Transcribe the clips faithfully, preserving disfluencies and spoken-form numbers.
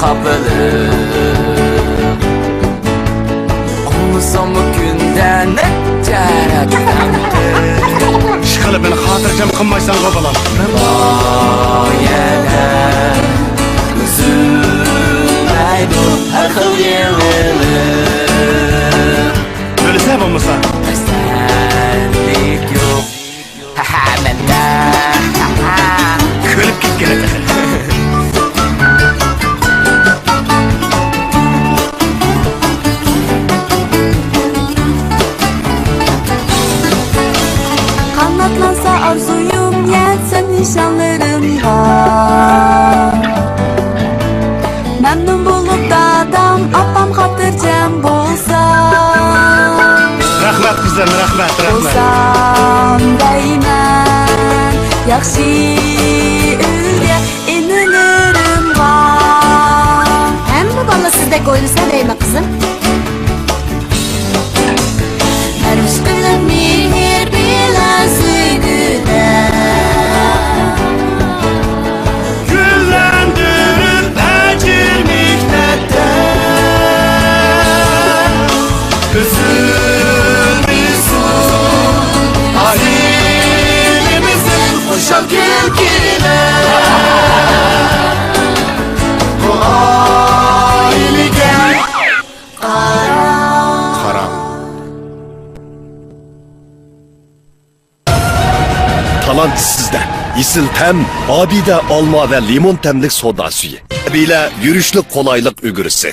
ئاپىلىق. ئاڭلىساممۇ كۈندە نەچچە ھەپتەمدىن. ئىشقىلىپ مېنى خاتىرجەم قىلمايسەنغۇ بالام. مەن بار يەردە ئۈزۈلمەيدۇ ھەر خىل يېڭىلىق. ئۆلسە بولمىسا. خەستەلىك يوق. ھەممە كۈلۈپ كەتكەن. قاناتلانسا ئارزۇيۇم، يەتسە نىشانلىرىمغا. مەمنۇن بولۇپ دادام، ئاپام خاتىرجەم بولسا. رەھمەت قىزىم، رەھمەت، رەھمەت. بولسام دەيمەن ياخشى ئۆيگە ئىنىلىرىمغا. ھەممە بالا سىزدەك ئويلىسا دەيمەن قىزىم. ئەرز قىلىپ مېھىر بىلەن سۆيگۈدە. گۈللەندۈرۈپ ئەجىر مېھنەتتە. ئۈزۈلمىسۇن ئائىلىمىزدىن خۇشال كۈلكىلەر. بۇ ئائىلىگە قاراڭ. قاراڭ. تالانت سىزدە. ئېسىل تەم، ئابىدە ئالما ۋە لىمون تەملىك سودا سۈيى. ئابىدە يۈرۈشلۈك قولايلىق ئۈگرىسى.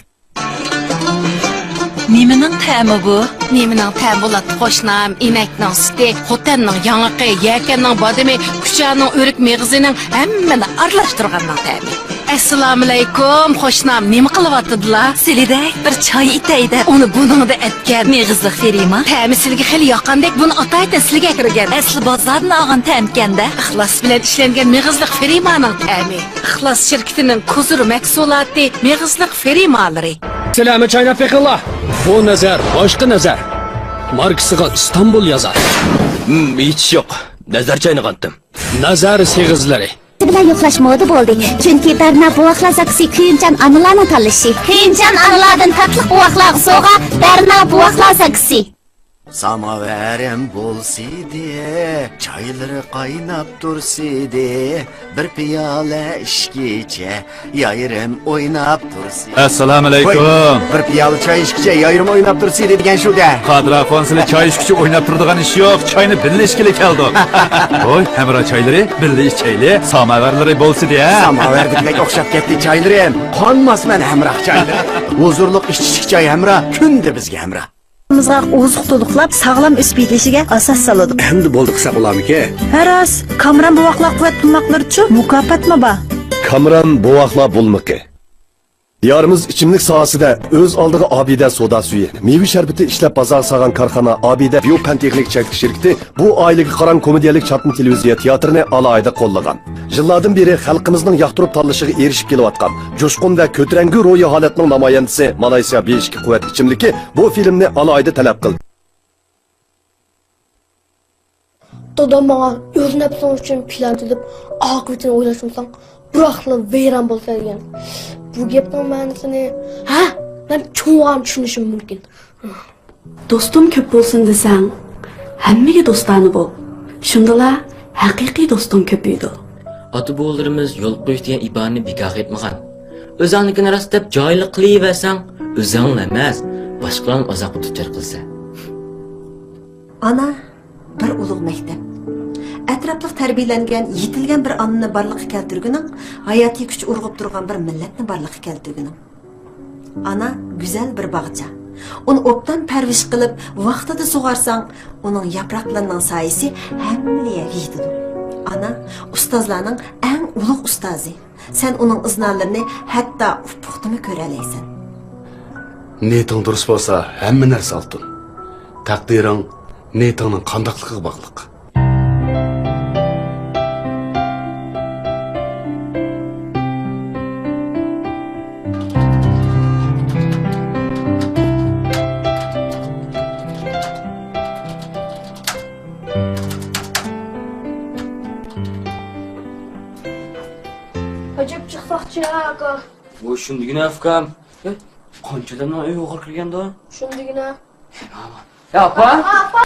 نېمىنىڭ تەمى بۇ؟ نېمىنىڭ تەمى بولاتتى، قوشنام؟ ئىنەكنىڭ سۈتى، خوتەننىڭ ياڭىقى، يەكەننىڭ بادىمى، كۇچانىڭ ئۆرۈك مېغىزىنىڭ ھەممىنى ئارىلاشتۇرغاننىڭ تەمى. ئەسسالامۇئەلەيكۇم، قوشنام نېمە قىلىۋاتىدىلا؟ سىلىدەك بىر چاي ئېتەي دەپ، ئۇنى بۇنىڭدا ئەتكەن مېغىزلىق فېرىما. تەمى سىلگە خېلى ياققاندەك، بۇنى ئاتايىتىن سىلگە كىرگەن. ئەسلى بازاردىن ئالغان تەمكەندە. ئىخلاس بىلەن ئىشلەنگەن مېغىزلىق فېرىمانىڭ تەمى. ئىخلاس شىركىتىنىڭ كۇزۇر مەھسۇلاتى، مېغىزلىق فېرىمالىرى. سىلەرمۇ چايناپ بېقىڭلار. بۇ نەزەر، باشقا نەزەر. ماركىسىغا ئىستانبۇل يازار. ھىم، ھېچ ئىش يوق. نەزەر چاينىغانتىم. نەزەر سېغىزلىرى. بىلەن يوقلاش مودا بولدى. چۈنكى بەرنا بوۋاقلار زاكىسى كۆيۈمچان ئانىلارنىڭ تاللىشى. كۆيۈمچان ئانىلارىدىن تاتلىق بوۋاقلارغا سوۋغا، بەرنا بوۋاقلار زاكىسى. ساماۋارىم بولسىدى، چايلىرى قايناپ تۇرسىدى، بىر پىيالە ئىچكىچە يايرىم ئويناپ تۇرسىدى. ئەسسالامۇئەلەيكۇم. ۋاي، بىر پىيالە چاي ئىچكىچە يايرىم ئويناپ تۇرسىدى دېگەن شۇ-دە. قادىر ئاخۇن، سىلى چاي ئىچكىچە ئويناپ تۇرىدىغان ئىش يوق، چاينى بىللە ئىچكىلى كەلدۇق. ھوي، ھەمراھ چايلىرى بىللە ئىچەيلى، ساماۋارلىرى بولسىدى، ھە؟ ساماۋاردىكىدەك ئوخشاپ كەتتى چايلىرىم. قانماسمەن ھەمراھ چايلىرى. ھۇزۇرلۇق ئىچىشلىك چاي ھەمراھ، كۈندە بىزگە ھەمراھ. ئوزۇق تولۇقلاپ، ساغلام ئۆسۈپ يېتىلىشىگە ئاساس سالىدۇ. ئەمدى بولدى قىلساق بولارمىكىن؟ ھە راست، كامران بوۋاقلار قۇۋۋەت بۇلماقلىرىچۇ مۇكاپاتمۇ بار. كامران بوۋاقلار بۇلمىقى. دىيارىمىز ئىچىملىك ساھەسىدە ئۆز ئالدىغا ئابىدە سودا سۈيى، مېۋە شەربىتى ئىشلەپ بازارغا سالغان كارخانا ئابىدە بىيو پەن تېخنىكا چەكلىك شىركىتى بۇ ئائىلىگە قاراڭ كومېدىيەلىك چاتما تېلېۋىزىيە تىياتىرىنى ئالاھىدە قوللىغان. يىللاردىن بېرى خەلقىمىزنىڭ ياقتۇرۇپ تاللىشىغا ئېرىشىپ كېلىۋاتقان جۇشقۇن ۋە كۆتۈرەڭگۈ روھىي ھالەتنىڭ نامايەندىسى مالايسىيا بى ئىككى قۇۋۋەت ئىچىملىكى بۇ فىلىمنى ئالاھىدە تەلەپ قىلدى. دادام ماڭا ئۆز نەپسىڭ ئۈچۈن پىلان تۈزۈپ، ئاقىۋىتىنى ئويلاشمىساڭ، بىراقلا ۋەيران بولىسەن دېگەن. بۇ گەپنىڭ مەنىسىنى، ھە، مەن چوڭ بولغان چۈشىنىشىم مۇمكىن. دوستۇم كۆپ بولسۇن دېسەڭ، ھەممىگە دوستانە بول. شۇندىلا ھەقىقىي دوستۇڭ كۆپىيىدۇ. ئاتا-بوۋىلىرىمىز يول قويۇش دېگەن ئىبارىنى بىكارغا ئېيتمىغان. ئۆزۈڭنىڭكىنى راست دەپ جاھىللىق قىلىۋەرسەڭ، ئۆزۈڭلا ئەمەس، باشقىلارنىمۇ ئازابقا دۇچار قىلىسەن. ئانا بىر ئۇلۇغ مەكتەپ. ئەتراپلىق تەربىيەلەنگەن، يېتىلگەن بىر ئانىنى بارلىققا كەلتۈرگىنىڭ، ھاياتىي كۈچ ئۇرغۇپ تۇرغان بىر مىللەتنى بارلىققا كەلتۈرگىنىڭ. ئانا گۈزەل بىر باغچە. ئۇنى ئوبدان پەرۋىش قىلىپ، ۋاقتىدا سۇغارساڭ، ئۇنىڭ ياپراقلىرىنىڭ سايىسى ھەممىلا يەرگە يېتىدۇ. ئانا ئۇستازلارنىڭ ئەڭ ئۇلۇغ ئۇستازى. سەن ئۇنىڭ ئىزنالىرىنى ھەتتا ئۇپۇقتىمۇ كۆرەلەيسەن. نىيىتىڭ دۇرۇس بولسا، ھەممە نەرسە ئالتۇن. تەقدىرىڭ نىيىتىڭنىڭ قانداقلىقىغا باغلىق. ئەجەب چىقساقچى، ئاكا. بۇ شۇندىگىنە ئۇكام. قانچە ئادەمنىڭ ئۆيىگە ئوغرى كىرگەندۇ؟ شۇندىگىنە. يا ئاپا! ئاپا!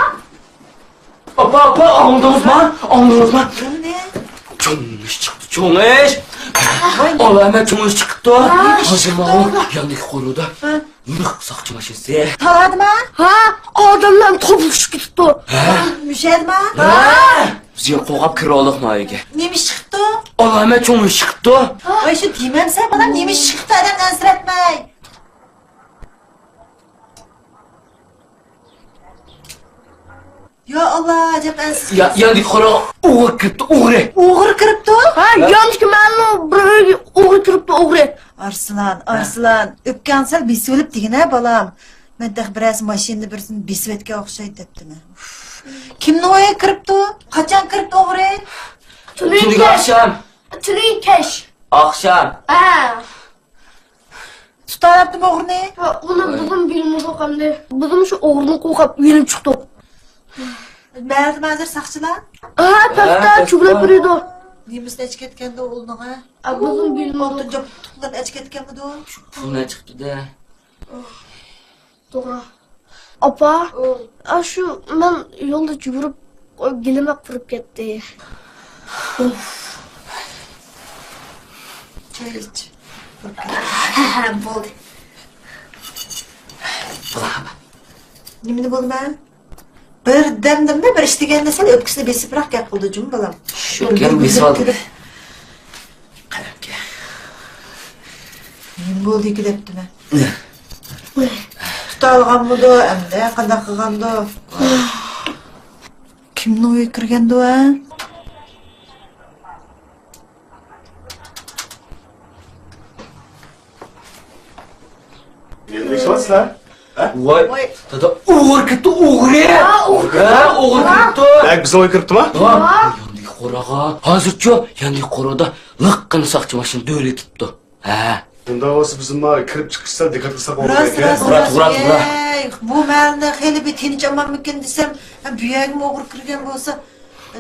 ئاپا، ئاپا، ئاڭلىدىڭىزما؟ ئاڭلىدىڭىزما؟ نېمىنى؟ چوڭ ئىش چىقتى، چوڭ ئىش! ۋاي. ئالامەت چوڭ ئىش چىقىپتۇ. ھازىر ماۋۇ ياندىكى قورۇدا لىق ساقچى ماشىنىسى. تالادىما؟ ھە، ئادەملەرنى توپلىشىپ كېتىپتۇ. ھە؟ مۇشەدىما؟ ھە! بىز يەنە قوغلاپ كىرىۋالدۇق ما ئۆيگە. نېمە ئىش چىقىپتۇ؟ ئالامەت چوڭ ئىش چىقىپتۇ. ئاي، شۇ دېمەمسەن، بالام، نېمە ئىش چىقىپتۇ، ئادەمنى ئەنسىرەتمەي. يا ئاللا، ئەجەب ئەنسىز. يا، ياندىكى قورا ئوغرى كىرىپتۇ، ئوغرى. ئوغرى كىرىپتۇ؟ ھە، ياندىكى مەھەللىنىڭ بىر ئۆيىگە ئوغرى كىرىپتۇ، ئوغرى. ئارسلان، ھە؟ ئارسلان، ئۆپكەڭ سەل بېسىۋېلىپ دېگىنە، بالام. مەن تېخى بىرەرسى ماشىنىنى بىرسىنى بېسىۋەتكەن ئوخشايدۇ دەپتىمەن. ئۇف. كىمنىڭ ئۆيىگە كىرىپتۇ؟ قاچان كىرىپتۇ ئوغرى؟ تۈنۈگۈن تۈنۈگۈن كەچ. ئاخشام. تۈنۈگۈن كەچ. ئاخشام. ھە. تۇتالاپتىمۇ ئوغرىنى؟ ھە، ئۇنى بىزمۇ بىلمىدۇق ئەمدى. بىزمۇ شۇ ئوغرىنى قوغلاپ يېنىپ چىقتۇق. مەھەللىدىمۇ ھازىر ساقچىلار؟ ھە، پەستە چۆگىلەپ بېرىدۇ. نېمىسىنى ئەچىكەتكەندۇ ئۇلنىڭ، ھە؟ ھە، بىزمۇ بىلمىدۇق. ئالتۇن جاپا تۇتقىنىنى ئەچىكەتكەنمىدۇ؟ شۇ پۇلنى ئەچىكىتىدۇ. توغرا. ئاپا، ئاشۇ مەن يولدا يۈگۈرۈپ گىلىمەك قۇرۇپ كەتتى. چاي ئىچ. بولدى. نېمىنى بولدىمەن؟ بىردەمدىمۇ بىر ئىش دېگەندە سەل ئۆپكىسىنى بېسىپراق گەپ قىلىدۇ جۇمۇ بالام. شۇ گەپ بېسىۋالدى. قەلەمگە. نېمە بولدىكى دەپتىمەن. تۇتالغانمىدۇ، ئەمدى قانداق قىلغاندۇ؟ كىمنىڭ ئۆيىگە كىرگەندۇ، ھە؟ نېمە دېيىشىۋاتىسىلەر؟ ھە؟ ۋاي، ۋاي. دادا، ئوغرى كىرىپتۇ، ئوغرى! ھە، ئوغرى ھە، كىرىپتۇ. ئوغرى كىرىپتۇ. بەك بىزنىڭ ئۆيگە كىرىپتىما؟ ھە. ياندىكى قورىغا. ھازىرچۇ ياندىكى قورىدا لىققىنە ساقچى ماشىنا دۆۋىلىۋېتىپتۇ. ھە. بۇنداق بولسا بىزمۇ كىرىپ چىقىشتا دىققەت قىلساق بولىدىكەن. راست، راست، راست. ئەي، بۇ مەھەللىدە خېلى بىر تىنچ ئامانمىكىن دېسەم، ھە، بۇ يەرگىمۇ ئوغرى كىرگەن بولسا.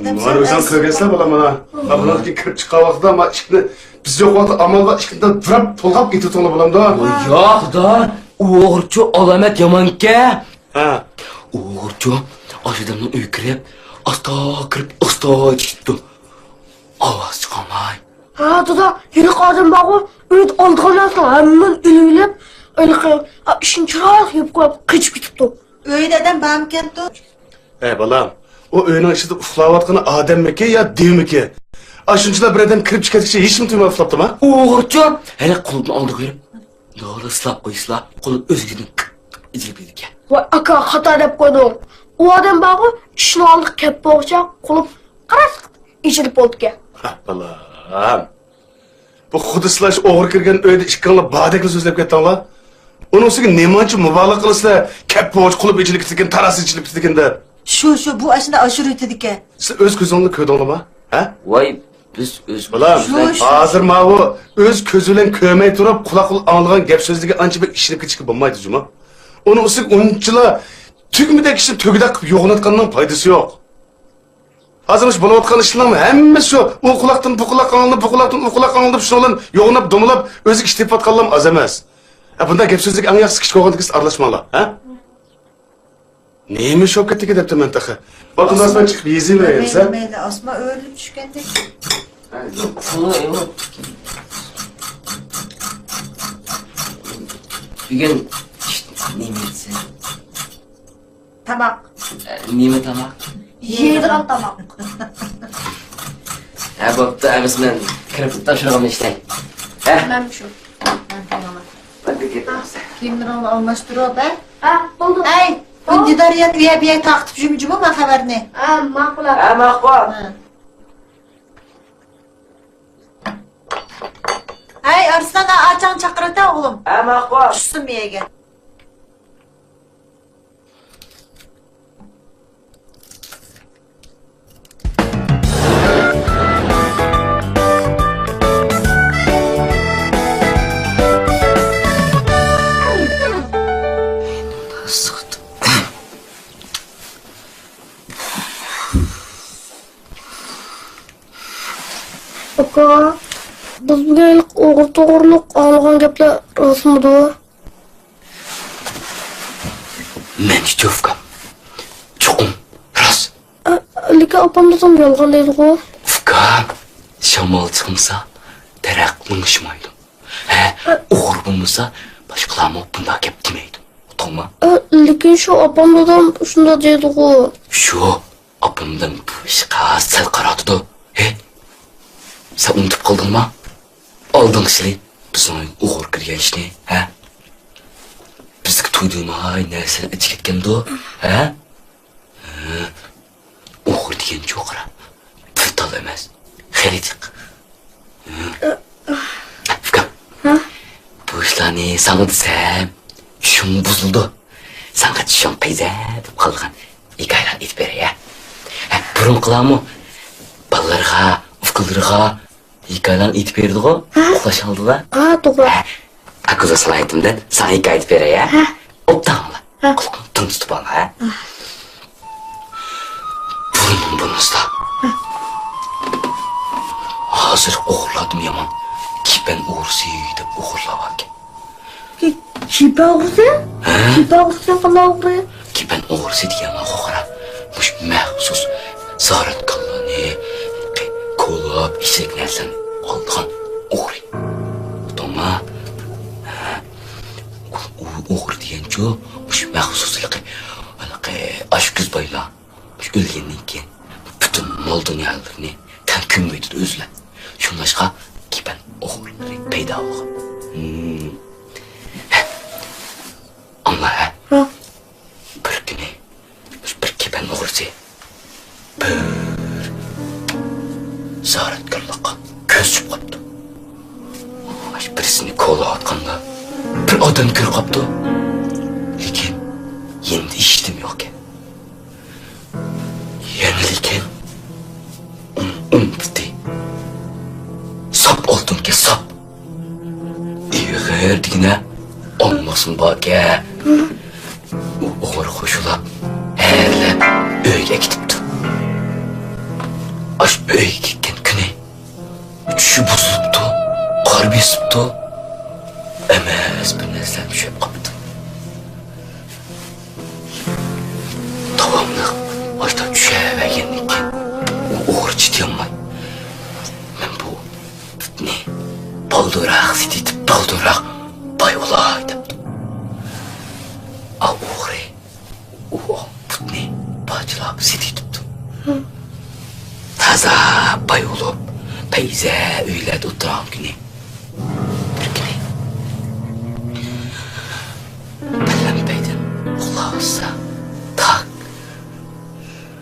مانا ئۆزۈڭ كۆرگەنسەن بالام، مانا. ھە، بۇنىڭكى كىرىپ چىققان ۋاقتىدا، ما، ئىشىكنى، بىز يوق ۋاقىتتا ئامال بار، ئىشىكنى بۇراپ تولغاپ كېتىۋېتىڭلار بولامدۇ؟ ۋاي ياق، دا، ئوغرىچۇ ئالامەت يامانكەن. ھە. ئوغرىچۇ ئاشۇ ئادەمنىڭ ئۆيىگە كىرىپ، ئاستا كىرىپ، ئاستا چىقىپتۇ. ئاۋاز چىقارماي. ھە، دادا، ھېلىقى ئادەم بارغۇ، ئۆيدە ئالىدىغان نەرسىنىڭ ھەممىنى ئېلىۋېلىپ، ھېلىقى، ئا، ئىشىكنى چىرايلىق يېپىپ قويۇپ، قېچىپ كېتىپتۇ. ئۆيدە ئادەم بارمىكەنتۇ؟ ھەي، بالام، ئۇ ئۆينىڭ ئىچىدە ئۇخلاۋاتقىنى ئادەممىكى يا دېۋىمىكى؟ ئاشۇنچىلا بىر ئادەم كىرىپ چىقىپ كەتكىچە ھېچنېمە تۇيماي ئۇخلاپتىما؟ ئوغرىچۇ ھېلىقى قۇلۇپنى ئالدىغا بېرىپ، دالىسلاپ قويسىلا، قۇلۇپ ئۆزىدىن ئېچىلىپ كېتىدىكەن. ۋاي ئاكا، خاتا دەپ قويدۇڭ. ئۇ ئادەم بارغۇ، ئىشىكنىڭ ئالدىغا كەپ بولغۇچە قۇلۇپ قاراس ئېچىلىپ بولىدىكەن. ھە، بالام. بۇ خۇددى سىلەر شۇ ئوغرى كىرگەن ئۆيدە ئىككىڭلار باردەكلا سۆزلەپ كەتتىڭلار. ئۇنىڭ ئۈستىگە نېمانچە مۇبالىغە قىلىسىلەر، كەپ بولغۇچە قۇلۇپ ئېچىلىپ كېتىدىكەن، تاراس ئېچىلىپ كېتىدىكەن دەپ. شۇ، شۇ، بۇ ئاشۇنداق ئاشۇرۇۋېتىدىكەن. سىلەر ئۆز كۆزۈڭلار كۆردۈڭلارمۇ؟ ھە؟ ۋاي، بىز ئۆز بالام، كۆزىمىز بىلەن ھازىر ماۋۇ ئۆز كۆزى بىلەن كۆرمەي تۇرۇپ، قۇلاق بىلەن ئاڭلىغان گەپ سۆزلىرىگە ئانچە بەك ئىشىنىپ كېتىشكە بولمايدۇ جۇمۇ. ئۇنىڭ ئۈستىگە ئۇنچىلا تۈگمىدەك ئىشنى تۈگىدەك قىلىپ يوغىناتقاننىڭ پايدىسى يوق. ھازىر مۇشۇ بولۇۋاتقان ئىشلارنىڭ ھەممىسى شۇ، ئۇ قۇلاقتىن بۇ قۇلاققا ئاڭلىنىپ، بۇ قۇلاقتىن ئۇ قۇلاققا ئاڭلىنىپ، شۇنىڭ بىلەن يوغىناپ، دومىلاپ، ئۆزىگە ئىش تېپىۋاتقانلارمۇ ئاز ئەمەس. ھە، بۇنداق گەپ سۆزلەرگە ئەڭ ياخشىسى كىچىك بولغاندىكىن ئارىلاشماڭلار، ھە؟ نېمە ئىش بولۇپ كەتتىكىن دەپتىمەن تېخى. بولدى، مەن چىقىپ يېزىۋېرەي دېسەم. مەيلى، مەيلى، ئاسما ئۆرۈلۈپ چۈشكەندەك. بۈگۈن نېمە يېسەم؟ تاماق. ئە، نېمە تاماق؟ يەيدىغان تاماق. ھە، بوپتۇ، ئەمىسە مەن كىرىپ تاپشۇرۇقۇمنى ئىشلەي. ھە؟ مەن شۇ. مەن تاماق. كىيىملىرىڭنى ئالماشتۇرۇپ، ھە؟ ھە، بولدى. ئەي، بولدى. ئۈندىدار يەنە ئۇ يەر بۇ يەر تارقىتىپ يۈرمىگىن جۇمۇ، مەن خەۋەرنى. ھە، ماقۇل. ھە، ماقۇل. ھە. ھەي، ئارسلان، ئاچاڭنى چاقىرىۋەت، ئوغلۇم. ھە، ماقۇل. چۈشسۇن بۇ يەرگە. ئاكا، بىز بۈگۈن ئوغرى توغرۇلۇق ئاڭلىغان گەپلەر راستمىدۇ؟ مەن ئۇكام، چوقۇم راست. ئە، لېكىن ئاپام دادام يالغان دەيدىغۇ. ئۇكام، شامال چىقمىسا، دەرەخ مىڭىشمايدۇ. ھە، ئوغرى بولمىسا، باشقىلارمۇ بۇنداق گەپ دېمەيدۇ. ئۇقتۇڭما؟ ئە، لېكىن شۇ ئاپام دادام شۇنداق دەيدىغۇ. شۇ ئاپام دادام بۇ ئىشقا سەل قاراتىدۇ. ھە؟ سەن ئۇنتۇپ قالدىڭما؟ ئالدىنقى يىلى بىزنىڭ ئۆيگە ئوغرى كىرگەن ئىشنى، ھە؟ بىزگە تۇيدۇرماي نەرسىلەرنى ئېتىپ كەتكەندۇ، ھە؟ ھە. ئوغرى دېگەنچۇ قارا، پۇل تال ئەمەس، خېرىدىق. ھە. ئۇكام، ھە؟ بۇ ئىشلارنى ساڭا دېسەم، چۈشۈڭ بۇزۇلىدۇ. ساڭا چۈشۈڭ پەيزە دەپ قالغان ھېكايىلەرنى ئېيتىپ بېرەي، ھە؟ ھە، بۇرۇنقىلارمۇ بالىلىرىغا، ئۇكىلىرىغا ھېكايىلەرنى ئېيتىپ بېرىدىغۇ، ھە؟ ئۇخلاش ئالدىدا. ھە، توغرا. ھە، ئاكا سالاھىيىتىمدىن ساڭا ھېكايە ئېيتىپ بېرەي، ھە؟ ھە. ئوبدان ئاڭلا. ھە. قۇلىقىڭنى تىڭ تۇتۇپ ئاڭلا، ھە؟ ھە. بۇرۇن بولمىسا. ھە. ھازىر ئوغرىلاردىمۇ يامان. كېپەن ئوغرىسى دەپ ئوغرىلار باركەن. كېپەن ئوغرىسى؟ ھە؟ كېپەن ئوغرىسى دېگەن قانداق ئوغرى؟ كېپەن ئوغرىسى دېگەن مانا قارا، مۇشۇ مەخسۇس زاراتكاللارنى، كولاپ، ئىچىدىكى نەرسىلەرنى ئالىدىغان ئوغرى. ئۇقتۇڭما؟ ھە. ئۇ، ئۇ ئوغرى دېگەنچۇ، مۇشۇ مەخسۇس ھېلىقى، ھېلىقى ئاشكۆز بايلار. مۇشۇ ئۆلگەندىن كېيىن پۈتۈن مال-دۇنيالىرىنى تەڭ كۆمۈۋېتىدۇ ئۆزلەر. شۇڭلاشقا كېپەن ئوغرىلىرى پەيدا بولغان. ھىم. ئاڭلا، ھە؟ ھە. بىر كۈنى بىر كېپەن ئوغرىسى بىر زاراتكارلىققا كۆز چۈشۈپ قاپتۇ. مانا بىرسىنى كولاۋاتقاندا بىر ئادەم كۆرۈپ قاپتۇ. لېكىن يېنىدا ھېچنېمە يوق ئىكەن. يەنە لېكىن ئۇنىڭ ئوڭ پۇتى ساپ ئالتۇنكەن، ساپ. ئېغىر دېگىنە ئالماسمۇ باركەن. ئۇ ئوغرى خۇشۇلاپ، ھەرلەپ ئۆيىگە ئەكېتىپتۇ. ئاشۇ ئۆيگە كەتكەن كۈنى چۈشى بۇزۇلۇپتۇ، قار بېسىپتۇ، ئەمەس بىر نەرسىلەر چۈشۈپ قاپتۇ. داۋاملىق ئاشۇنداق چۈشەۋەرگەندىن كېيىن، ئۇ ئوغرى چىدىيالماي، مەن بۇ پۇتنى بالدۇرراق سېتىۋېتىپ، بالدۇرراق باي بولاي دەپتۇ. ئا ئوغرى ئۇ پۇتنى پارچىلاپ سېتىۋېتىپتۇ. تازا باي بولۇپ، پەيزە ئۆيلەردە ئولتۇرغان كۈنى، بىر كۈنى پەلەمپەيدىن ئۇخلاۋاتسا، تاك،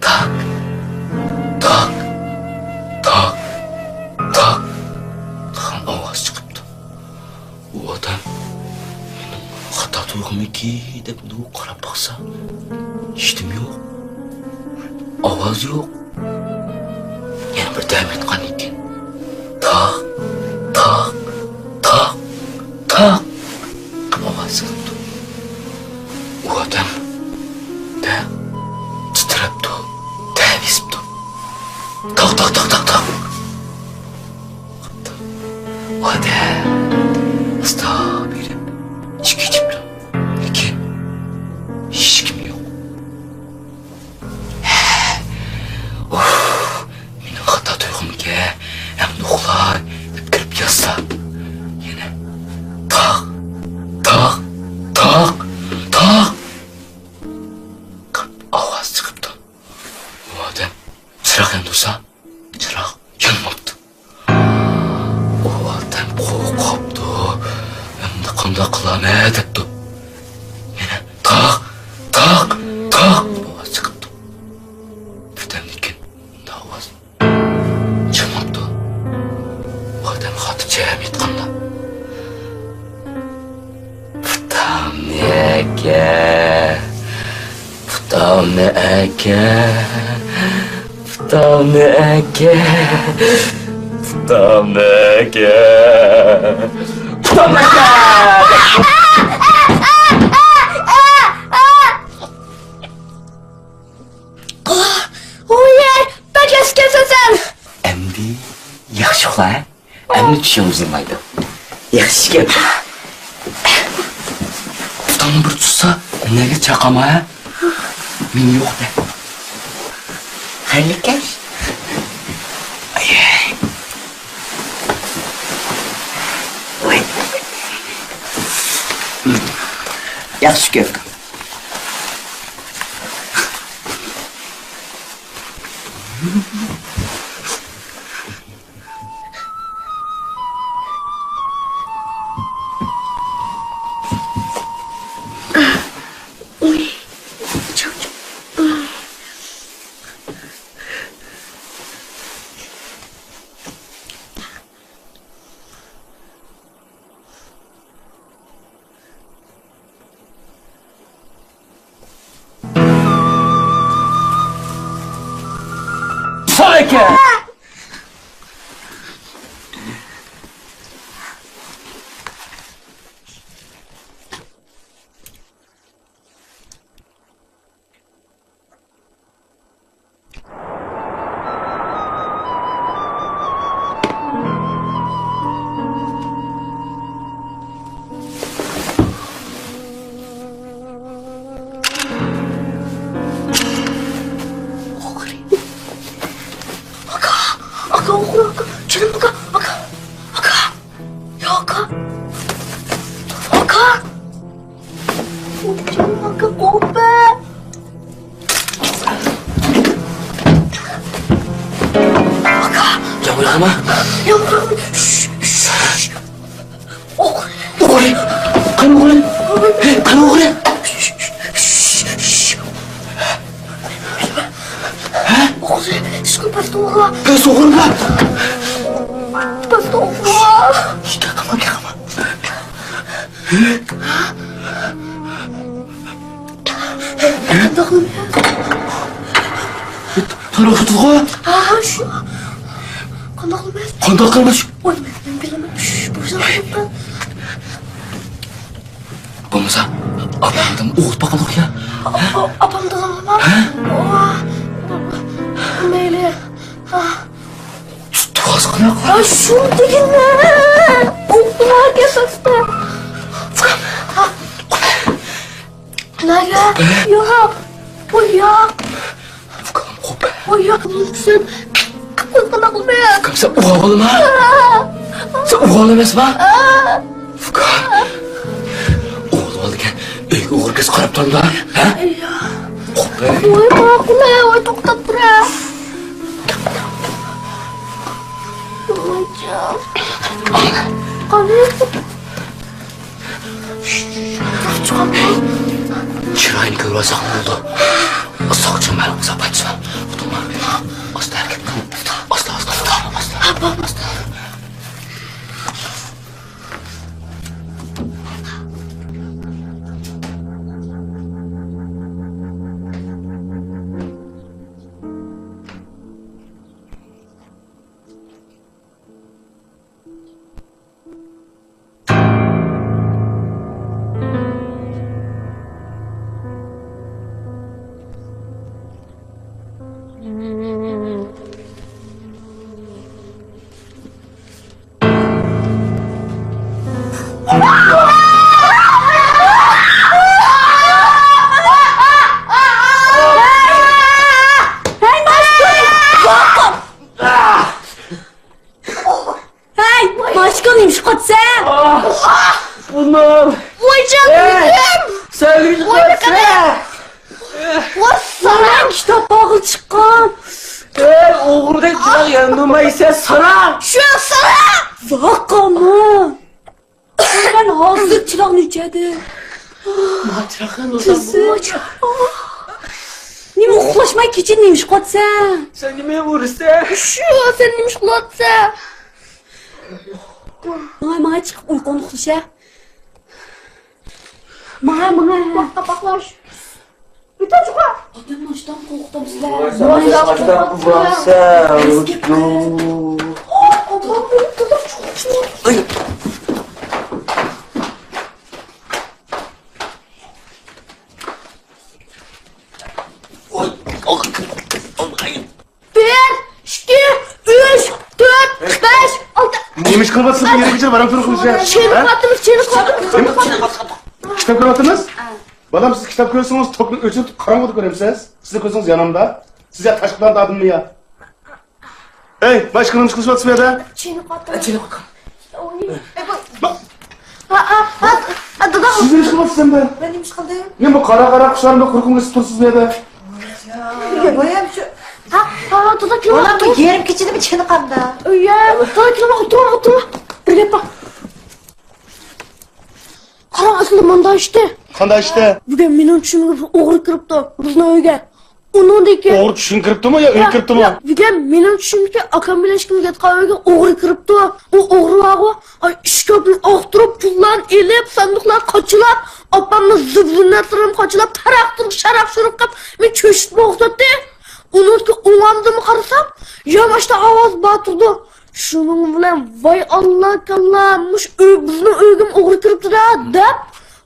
تاك، تاك، تاك، تاك دېگەن ئاۋاز چىقىپتۇ. ئۇ ئادەم مېنىڭ خاتا تۇيغۇمىكى دەپ مۇنداق قاراپ باقسا، ھېچنېمە يوق. ئاۋاز يوق. يەنە بىر دەم ئېيتقاندىن كېيىن، تاق، تاق، تاق، تاق دەپ ئاۋاز چىقىپتۇ. ئۇ ئادەم دە تىترەپتۇ، تەۋىسىپتۇ. تاق، تاق، تاق، تاق، تاق. ئادەم ئاستا بېرىپ ئىچىگە كىرىپتۇ. لېكىن ھېچكىم يوق. ئۇھ، مېنىڭ خاتا تۇيغۇمكەن، ئەمدى ئۇخلاي دەپ كىرىپ ياتسا، يەنە تاق، تاق، تاق، تاق قىلىپ ئاۋاز چىقىپتۇ. ئۇ ئادەم چىراغ ياندۇرسا، چىراغ يانماپتۇ. ئۇ ئادەم قورقۇپتۇ. ئەمدى قانداق قىلارمەن دەپتۇ. يەنە تاق، تاق، تاق ئاۋاز چىقىپتۇ. بىردەمدىن كېيىن ئۇنداق ئاۋاز چىقماپتۇ. ئۇ ئادەم خاتىرجەم ياتقاندا، پۇتامنى ئەكە، پۇتامنى ئەكە، پۇتامنى ئەكە، پۇتامنى ئەكە، پۇتامنى ئەكە. ئوي، بەك ئەسكەرسەن سەن. ئەمدى ياخشى ئۇخلا، ھە؟ ئەمدى چۈش جۇڭزىمايدۇ. ياخشى گەپ. پۇتۇڭنى بىر تۇتسا، نەگە چاقاما، ھە؟ مېنى يوق دە. خەيرلىككەش. ياخشى گەپ. ئاكا، ئاكا، ئوغرى، ئاكا، جېنىم ئاكا، ئاكا، ئاكا، يا ئاكا، ئاكا. جېنىم ئاكا، قوپە. ئاكا. يامغۇر ياغىما؟ يامغۇر ياغىما؟ شش، شش. ئوغرى. ئوغرى. قېنى ئوغرى؟ ھەي، قېنى ئوغرى؟ شش، شش، شش. ھە؟ ئوغرى، ئىشقىل پەستە ئوغرى. پەستە ئوغرى بار. پەستە ئوغرى بار. شش، قېقىما، قېقىما. تارىخىتىغۇ. ھا، شۇ. قانداق قىلىمىز؟ قانداق قىلىمىز؟ ۋاي، مەن، مەن بىلىمەن. شۇ، بۇ يەردە. بولمىسا، ئاپامدىن ئوغۇت باقىلىق يا. ئاپامدىن ئالىمەن. ھە؟ مەيلى. ھا. تۇتۇۋالسا قانداق قىلار؟ ئاشۇ دېگىنە. ئوقۇڭلار كەسەستە. نەگە؟ ياق. بۇ ياق. بۇ ياق. سەن قىلمايسەن. سەن ئوغۇل ئەمەسما؟ سەن ئوغۇل ئەمەسما؟ ئوغۇل دېگەن ئۆيگە ئوغرى كۆز قاراپ تۇرامدۇ؟ ھە؟ ۋاي، باقما، ۋاي، توختاپ تۇرە. قانداق؟ چىرايىنى كۆرۈۋالساق بولىدۇ. ساقچى مەلۇم قىلسا پايدىسى بار. ئاستا ھەرىكەت قىل. ئاستا، ئاستا، ئاستا، ئاستا. ھەي، ماشكا نېمىش قاتسەن؟ ئۇنىم. ۋاي جان، ئۆلدۈم. سەن نېمىش قاتسەن؟ ۋاي ساراڭ. كىتاب باغلى چىققان. ئەي، ئوغرىدەك چىراغ ياندۇرمايسەن، ساراڭ. شۇ ساراڭ. ۋاقاما. مەن ھازىر چىراغنى ئۆچۈردۈم. ما چىراغنى ئۆچۈردۈم. نېمە ئۇخلاشماي كېچە نېمىش قاتسەن؟ سەن نېمە ئۇرىسەن؟ شۇ، سەن نېمىش قىلاتسەن؟ ماڭا، ماڭا چىقىپ ئۇيقۇڭنى ئۇخلىشە. ماڭا، ماڭا. قاپاقلاش. ئۆتۈن چىقا. ئادەمنى ئاشتان قورقۇتامسىلەر. ئاشتان قورقۇتامسىلەر. بىر، ئىككى، ئۈچ، تۆت، بەش، ئالتە. نېمە ئىش قىلىۋاتسىڭىز، يېرىڭ كېچىدە باراڭ تۇرۇپ قىلىشىڭ. چېنىقىۋاتىمىز، چېنىقىۋاتىمىز. كىتاب كۆرۈۋاتىمىز؟ بالام، سىز كىتاب كۆرسىڭىز، توكنى ئۆچۈرۈپ، قاراڭغۇدا كۆرەمسىز. سىزنىڭ كۆزىڭىز يانامدا. سىز يا تاشقىلاردا ئادەممۇ يا؟ ئەي، باشقا نېمە قىلىشىۋاتىسىز بۇ يەردە؟ چېنىقىۋاتىمىز. چېنىقىۋاتقان. ھا، ھا، ھا، ھا، دادا. سىز نېمە قىلىۋاتىسىز ئەمدى؟ مەن نېمە ئىش قىلدىم؟ نېمە قارا-قارا قۇشلارنى قۇرۇقۇڭ ئېسىپ تۇرسىز بۇ يەردە؟ يا، بۇ ھەم شۇ. ھا، ھا، دادا، كېلىڭ. بالام، بۇ يېرىم كېچىدىمۇ چېنىقامدا. يا، دادا، كېلىڭ، ئولتۇرۇڭ، ئولتۇرۇڭ. بىر گەپ بار. قاراڭ، ئەسلى مۇنداق ئىشتى. قانداق ئىشتى؟ بۈگۈن مېنىڭ چۈشۈمگە بىر ئوغرى كىرىپتۇ، بىزنىڭ ئۆيگە. ئۇنىڭدىن كېيىن ئوغرى چۈشۈڭگە كىرىپتۇمۇ يا ئۆيگە كىرىپتۇمۇ؟ ياق، بۈگۈن مېنىڭ چۈشۈمدىكى ئاكام بىلەن ئىككىمىز ياتقان ئۆيگە ئوغرى كىرىپتۇ. ئۇ ئوغرى بارغۇ، ئاي، ئىشكاپنى ئاختۇرۇپ، پۇللارنى ئېلىپ، ساندۇقلارنى قاچىلاپ، ئاپامنىڭ زىبۇ-زىننەتلىرىنى قاچىلاپ، تاراق-تۇرۇق، شاراق-شۇرۇق قىلىپ، مېنى چۆچۈتۈپ ئوخشاتتى. ئۇنىڭدىن كېيىن ئوڭۇمدىمۇ قارىسام، ياماشتا ئاۋاز بار تۇرىدۇ. شۇنىڭ بىلەن، ۋاي ئاللا كاللا، مۇشۇ ئۆي، بىزنىڭ ئۆيگىمۇ ئوغرى كىرىپتۇ-دە، دەپ،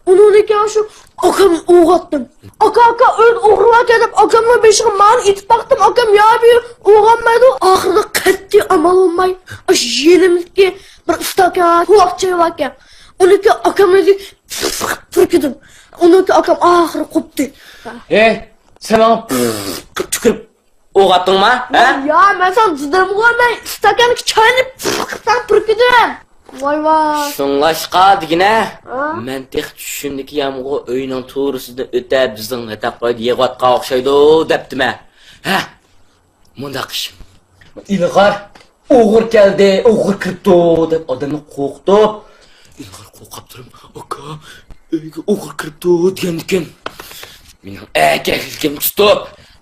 ئۇنىڭدىن كېيىن شۇ ئاكامنى ئويغاتتىم. ئاكا، ئاكا، ئۆيدە ئوغرى باركەن دەپ، ئاكامنىڭ بېشىغا مانى ئېتىپ باقتىم، ئاكام يا بىر ئويغانمايدۇ. ئاخىرىدا قەتئىي ئامال بولماي، ئاشۇ يېنىمىزدىكى بىر ئىستاكان قوۋاق چاي باركەن، ئۇنى ئاكامنىڭ يۈزىگە پۈركىدىم. ئۇنىڭ ئاكام ئاخىرى قوپتى. ھەي، سەن ماڭا تۈكۈرۈپ ئويغاتتىڭما، ھە؟ يا، مەن ساڭا دېدىمغۇ، مەن ئىستاكاندىكى چاينى ساڭا پۈركىدىم. ۋاي، ۋاي. شۇڭلاشقا دېگىنە، ھە؟ مەن تېخى چۈشۈمدىكى يامغۇر ئۆينىڭ تورىسىدىن ئۆتەپ، بىزنىڭ ياتاق ئۆيدە يېغىۋاتقان ئوخشايدۇ دەپتىمە. ھە؟ مۇنداق ئىش. ئىلغار، ئوغرى كەلدى، ئوغرى كىرىپتۇ دەپ ئادەمنى قورقۇتۇپ، ئىلغار قورقۇپ تۇرۇپ، ئاكا، ئۆيگە ئوغرى كىرىپتۇ دېگەندىكىن، مېنىڭ ئەركەكلىكىمنى تۇتۇپ،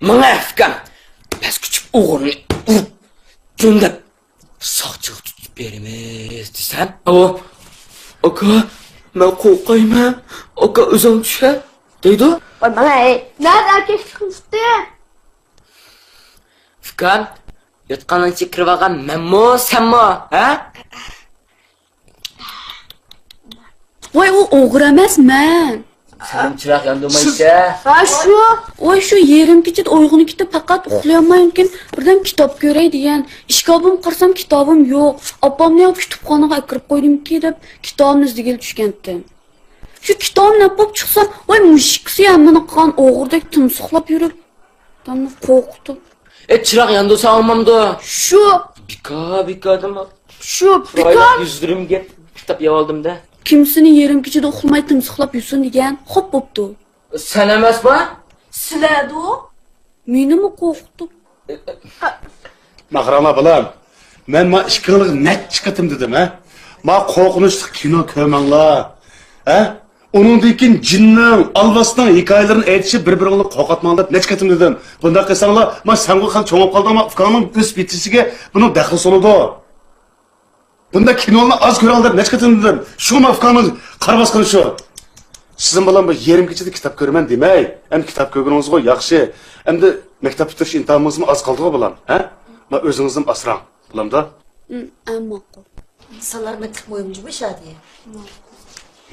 ماڭا ئەفكام پەس كۈچۈپ ئوغرىنى ئۇرۇپ، جون دەپ ساقچىغا تۇتۇپ بېرىمىز دېسەم، ئۇ، ئاكا، مەن قورقايمەن، ئاكا، ئۆزۈڭ چۈشە دەيدۇ. ۋاي ماڭا، ھەي. نەدە ئەركەكلىكىڭ تۇتتى؟ ئۇكام، يوتقاننىڭ ئىچىگە كىرىۋالغان مەنمۇ، سەنمۇ، ھە؟ ۋاي، ئۇ ئوغرى ئەمەس، مەن. سەنمۇ چىراغ ياندۇرمايسەن. ھە، شۇ. ۋاي، شۇ يېرىم كېچىدە ئويغىنىپ كېتىپ، پەقەت ئۇخلىيالمايمەنكىن، بىردەم كىتاب كۆرەي دېگەن. ئىشكاپىمغا قارىسام، كىتابىم يوق. ئاپامنى يا كۇتۇپخانىغا ئەكىرىپ قويدۇمكى دەپ، كىتابىمنى ئىزدىگىلى چۈشكەنتىم. شۇ كىتابىمنى ئېلىپ بوپ چىقسام، ۋاي، مۇشۇ ئىككىسى ھەممىنى قىلغان ئوغرىدەك تۇمسۇقلاپ يۈرۈپ، ئادەمنى قورقۇتۇپ. ئە، چىراغ ياندۇرسا بولمامدۇ؟ شۇ. بىكار، بىكار دېمە. شۇ، چىرايلىق بىكار. يۈزلىرىمگە كىتاب يەۋالدىم-دە. كىمسىنى يېرىم كېچىدە ئۇخلىماي تىمسىقلاپ يۈرسۇن دېگەن، خوپ بوپتۇ. سەن ئەمەسما؟ سىلەردۇ؟ مېنىمۇ قورقۇتۇپ. ما قاراڭلار بالام، مەن ما ئىككىڭلارغا نەچچە قېتىم دېدىم، ھە؟ ما قورقۇنچلۇق كىنو كۆرمەڭلار، ھە؟ ئۇنىڭدىن كېيىن جىننىڭ، ئالۋاستىنىڭ ھېكايىلىرىنى ئېيتىشىپ، بىر-بىرىڭلارنى قورقۇتماڭلار دەپ نەچچە قېتىم دېدىم. بۇنداق قىلساڭلار، ما سەنغۇ خېلى چوڭاپ قالدىڭ، ما ئۇكاڭنىڭ ئۆسۈپ يېتىشىگە بۇنىڭ دەخلى سولىدۇ. بۇنداق كىنولارنى ئاز كۆرۈڭ دەپ نەچچە قېتىم دېدىم. شۇ ما ئۇكاڭنىڭ قارا باسقىنى شۇ. سىزنىڭ بالام بۇ يېرىم كېچىدە كىتاب كۆرىمەن دېمەي. ئەمدى كىتاب كۆرگىنىڭىزغۇ ياخشى. ئەمدى مەكتەپ پۈتتۈرۈش ئىمتىھانىڭىزمۇ ئاز قالدىغۇ بالام، ھە؟ ما ئۆزىڭىزنىمۇ ئاسراڭ. بولامدۇ؟ ئەم، ئەم، ماقۇل. ئىنسانلار مەكتەپ مۇھىم جۇمۇ، شادىيە.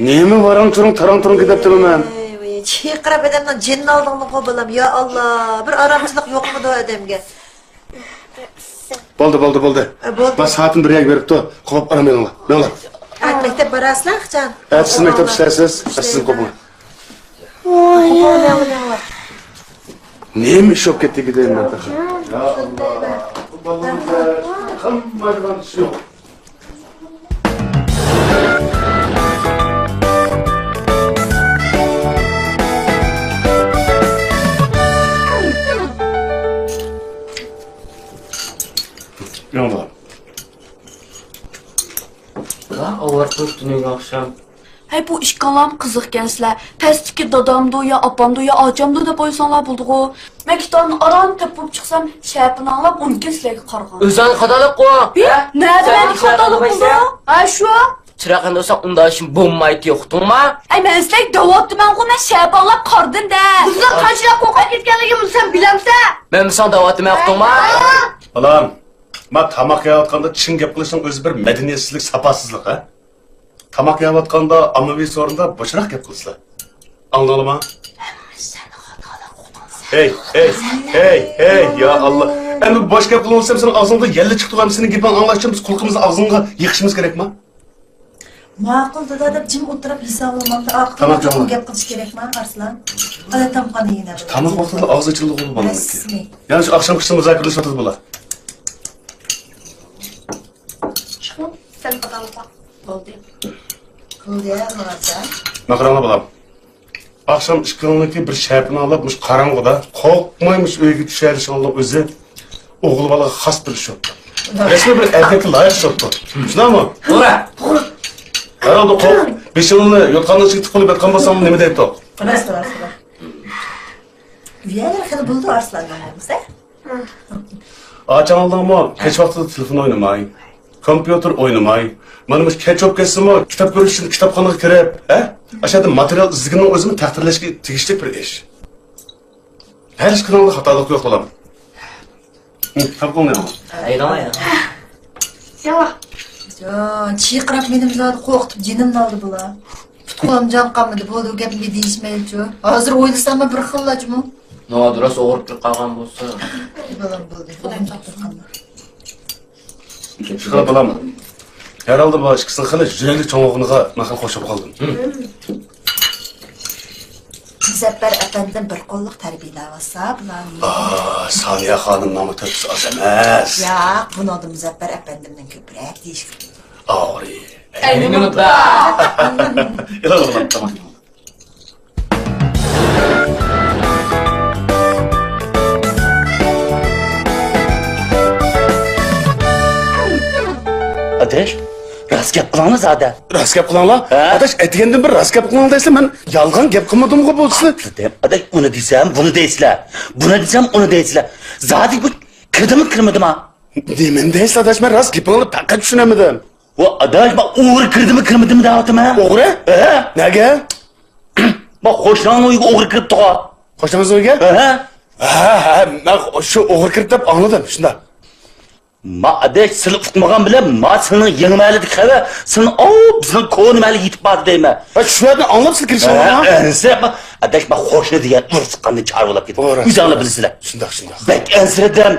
نېمە ۋاراڭ-چۇرۇڭ، تاراڭ-تۇرۇڭ كېتەپتىمەن مەن؟ ۋاي، ۋاي، چىرقىراپ ئادەمنىڭ جېنىنى ئالدىڭلىغۇ بالام، يا ئاللا، بىر ئارامچىلىق يوقمىدۇ ئادەمگە؟ بولدى، بولدى، بولدى. ئە، بولدى. بس سائەتنى بىر يەرگە بېرىپتۇ، قوپۇپ ئارام ئېلىڭلار. مېڭىڭلار. ئە، مەكتەپ باراسىلەر قاچان؟ ئە، سىز مەكتەپتە ئىشلەيسىز، ئە، سىز قوپۇڭلار. نېمە ئىش بولۇپ كەتتى دەيمەن تېخى. يا ئاللا، بۇ بالىلاردا قىلمايدىغان ئىش يوق. ياڭلار. ھا، ئاۋارە قىلىپ تۈنۈگۈن ئاخشام. ھەي، بۇ ئىككىڭلام قىزىقكەنسىلەر. پەستىكى دادامدۇ يا ئاپامدۇ يا ئاچامدۇ دەپ ئويلىساڭلار بولىدىغۇ. مەن كىتابنى ئاران تېپىپ چىقسام، شەپىنى ئاڭلاپ ئۇنىڭكىن سىلەرگە قارىغان. ئۆزۈڭ خاتالىققۇ. ھە؟ نەدە مەن خاتالىق بولدۇم؟ ھە، شۇ. چىراغ ياندۇرساڭ ئۇنداق ئىشىم بولمايتتى، ئۇقتۇڭما؟ ئەي، مەن سىلەرگە دەۋاتىمەنغۇ، مەن شەپە ئاڭلاپ قاردىم-دە. بىزنىڭ قانچىلىك قورقۇپ كەتكەنلىكىمىزنى سەن بىلەمسەن؟ مەن ساڭا دەۋاتىمەن، ئۇقتۇڭما؟ بالام، ما تاماق يەۋاتقاندا چىڭ گەپ قىلىشنىڭ ئۆزى بىر مەدەنىيەتسىزلىك، ساپاسىزلىق، ھە؟ تاماق يەۋاتقاندا ئاممىۋى سورۇندا بوشراق گەپ قىلىسىلەر. ئاڭلاڭلىما؟ ھەي، ھەي، ھەي، ھەي، يا ئاللا. ئەمدى بۇ باش گەپ قىلىۋالسام، سېنىڭ ئاغزىڭدا يەللە چىقىپ تۇرغان، سېنىڭ گېپىڭنى ئاڭلاش ئۈچۈن بىز قۇلىقىمىزنى ئاغزىڭغا يېقىشىمىز كېرەكما؟ ماقۇل، دادا، دەپ جىم ئولتۇرۇپ ھېسابلىمامدا، ئارقىدىن تامام، تامام. گەپ قىلىش كېرەكما، ئارسلان؟ ئانا تامغان يېگىنە بىلەن. تاماق ۋاقتىدا ئاغزى ئېچىلىدىغۇ بالىنىڭكى. رەسمىي. يەنە شۇ ئاخشامقىسىنى مۇزاكىرىلىشىۋاتىدۇ بۇلار. چىقىڭ، سەن قازانغا. بولدى. بولدى، مۇراتجان. ماقراڭلار بالام. ئاخشام ئىككىڭلارنىڭكى بىر شەپىنى ئاڭلاپ، مۇشۇ قاراڭغۇدا قورقماي مۇشۇ ئۆيگە چۈشەلىشىڭلار ئۆزى ئوغۇل بالىغا خاس بىر ئىش بوپتۇ. رەسمىي بىر ئەركەككە لايىق ئىش بوپتۇ. شۇنداقمۇ؟ توغرا. ھەرھالدا قورق-، بېشىڭنى يوتقاننىڭ ئىچىگە تىقىپ قويۇپ ياتقان بولساڭمۇ نېمە دەيتتۇق؟ راست، راست، راست. ئۇيەلەر خېلى بولدى ئارسلاننىڭ بولمىسا. ئاچاڭلارمۇ كەچ ۋاقتىدا تېلېفون ئوينىماي، كومپيۇتېر ئوينىماي، مانا مۇشۇ كەچ بولۇپ كەتسىمۇ، كىتاب كۆرۈش ئۈچۈن كىتابخانىغا كىرىپ، ھە؟ ئاشۇ يەردە ماتېرىيال ئىزدىگىنىڭ ئۆزىمۇ تەقدىرلەشكە تېگىشلىك بىر ئىش. ھەر ئىش قىلغاندا خاتالىق يوق، بالام. ھە، كىتاب قولۇڭنى ئال. ھەيدەڭ، ھەيدەڭ. ياۋا. جان، چىرقىراپ مېنىمۇ زادى قورقۇتۇپ جېنىمنى ئالدى بۇلار. پۇت-قولۇم جان قالمىدى، بولدى، ئۇ گەپنى دېيىشمەيلىچۇ. ھازىر ئويلىساممۇ بىر خىللاچۇمۇ. ناۋادا راست ئوغرى كىرىپ قالغان بولسا. بالام بولدى، ئوغرى كىرىپ قالمىدى. شۇنداق بالام. ھەرھالدا بۇ ئىككىسىنىڭ خېلى يۈرەكلىك چوڭ بولغىنىغا مەن خېلى خوش بولۇپ قالدىم. مۇزەپپەر ئەپەندىم بىر قوللۇق تەربىيەلەۋاتسا بۇلارنى. ئاھ، سانىيە خانىمنىڭمۇ تۆھپىسى ئاز ئەمەس. ياق، بۇنىڭدا مۇزەپپەر ئەپەندىمنىڭ كۆپرەك دېيىشكە بولىدۇ. ئاغرى. ئەينى مۇندا. ئېلىڭ، ئېلىڭ، تاماق. ئاداش، راست گەپ قىلىڭلار زادى. راست گەپ قىلىڭلار؟ ھە؟ ئاداش، ئەتىگەندىن بېرى راست گەپ قىلىڭلار دەيسىلەر، مەن يالغان گەپ قىلمىدىمغۇ بۇ سىلەر. ئاداش، ئۇنى دېسەم، بۇنى دەيسىلەر. بۇنى دېسەم، ئۇنى دەيسىلەر. زادى بۇ كىردىمۇ كىرمىدىما؟ نېمىنى دەيسىز ئاداش، مەن راست گېپىڭلارنى پەقەت چۈشىنەلمىدىم. ۋە ئاداش، مەن ئوغرى كىردىمۇ كىرمىدىمۇ دەۋاتىمەن. ئوغرى؟ ھە؟ نەگە؟ مەن قوشنامنىڭ ئۆيىگە ئوغرى كىرىپتىغۇ. قوشنامنىڭ ئۆيىگە؟ ھە. ھە، ھە، مەن شۇ ئوغرى كىرىپ دەپ ئاڭلىدىم، شۇنداق. ما ئاداش، سىلى ئۇقمىغان بىلەن ما سېنىڭ يېڭى مەھەللىدىكى خەۋەر سېنىڭ ئاۋۇ بىزنىڭ كونا مەھەللىگە يېتىپ باردى دەيمەن. ھە، شۇ يەردىن ئاڭلاپسىز كىرىشىڭلارنى؟ ھە، ئەنسىرەپ، ئاداش، ما قوشنا دېگەن ئۇرۇق تۇغقاندىن چارە بولاپ كېتىپ. ئۆزۈڭلار بىلىسىلەر. شۇنداق، شۇنداق. بەك ئەنسىرىدىم.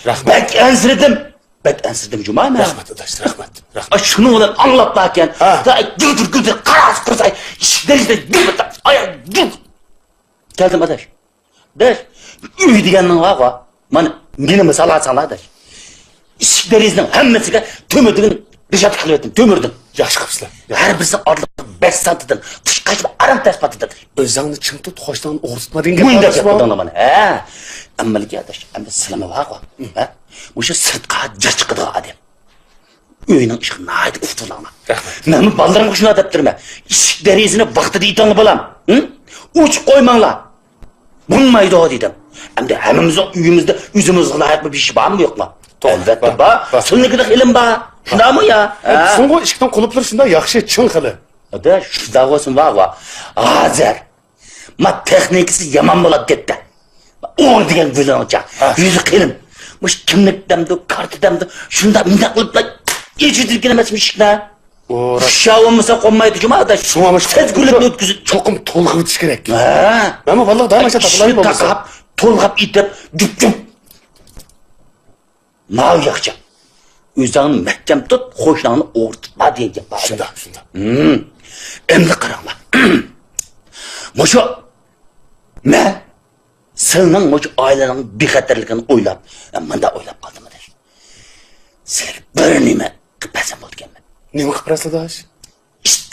رەھمەت. بەك ئەنسىرىدىم. بەك ئەنسىرىدىم جۇما مەن. رەھمەت ئاداش، رەھمەت، رەھمەت. ئا، شۇنىڭ بىلەن ئاڭلاپلا ئىكەن. ھە. گۈلدۈر گۈلدۈر قاراسى قۇرسا، ئىشىك دېرىزىدە گۈلدۈر، ئاياغ گۈلدۈر. كەلدىم ئاداش. ئاداش، ئۆي دېگەننىڭ بارغۇ. مانا مېنى مىسال ئالساڭلار ئاداش. ئىشىك دېرىزىنىڭ ھەممىسىگە تۆمۈر دېگەن رېشاتكا قىلىۋەتتىم، تۆمۈردىن. ياخشى قىپسىلەر. ھەر بىرسى ئارىلىق بەش سانتىدىن، قىشقاچما ئاران تەس پاتىدىن. ئۆزۈڭنى چىڭ تۇت، قوشناڭنى ئوغرىتما دېگەن گەپ. مۇنداق گەپ قىلدىڭلار مانا. ھە. ئەممىلىكى ئاداش، ئەمدى سىلىمۇ بارغۇ. ھە؟ مۇشۇ سىرتقا جىق چىقىدىغان ئادەم. ئۆينىڭ ئىشىغا ناھايىتى ئۇقتۇرۇلغان. رەھمەت. مەنمۇ بالىلىرىمغا شۇنداق دەپ تۇرىمەن. ئىشىك دېرىزىنى ۋاقتىدا ئېتىڭلار بالام. ھە؟ ئوچۇق قويماڭلار. بولمايدۇ دېدىم. ئەمدى ھەممىمىزنىڭ ئۆيىمىزدە ئۆزىمىزگە لايىق بىر بېشى بارمۇ يوقمۇ؟ توغرا، ئەلۋەتتە بار، بار. بار. سىلىنىڭكىدەك ئىلىم بار. شۇنداقمۇ يا؟ ھە، ھە. بىزنىڭغۇ ئىشىكنىڭ قۇلۇپلىرى شۇنداق ياخشى، چىڭ خېلى. ئاداش، شۇنداق بولسۇن بارغۇ. ھازىر ما تېخنىكىسى يامان بولاپ كەتتى. ئوغرى دېگەن گۈلىنىڭچە ھە. يۈزى قېلىن. مۇشۇ كىملىك دەمدۇ، كارتا دەمدۇ، شۇنداق مۇنداق قىلىپلا ئېچىۋېتىلگەن ئەمەسمۇ ئىشىكنى؟ ئۇ راست. ئۇششاق بولمىسا قونمايدۇ جۇما ئاداش. شۇڭا مۇشۇ سەزگۈرلۈكنى ئۆتكۈزۈپ. چوقۇم تولغىۋېتىش كېرەك. ھە. مەنمۇ بالىلىق دائىم ئاشۇ تاپىلايمەن بولمىسا. تاقاپ، تولغاپ ئېتىپ، جۈپ جۈپ. ماۋۇ ياخشى. ئۆزۈڭنى مەھكەم تۇت، قوشناڭنى ئوغرىتىپ بار دېگەن گەپ بار. شۇنداق، شۇنداق. ھىم. ئەمدى قاراڭلار. مۇشۇ مەن سىلىنىڭ مۇشۇ ئائىلىنىڭ بىخەتەرلىكىنى ئويلاپ، مۇنداق ئويلاپ قالدىم ئاداش. سىلەرگە بىر نېمە قىلىپ بەرسەم بولىدىكەنمەن. نېمە قىلىپ بەرسە ئاداش؟ ئىت.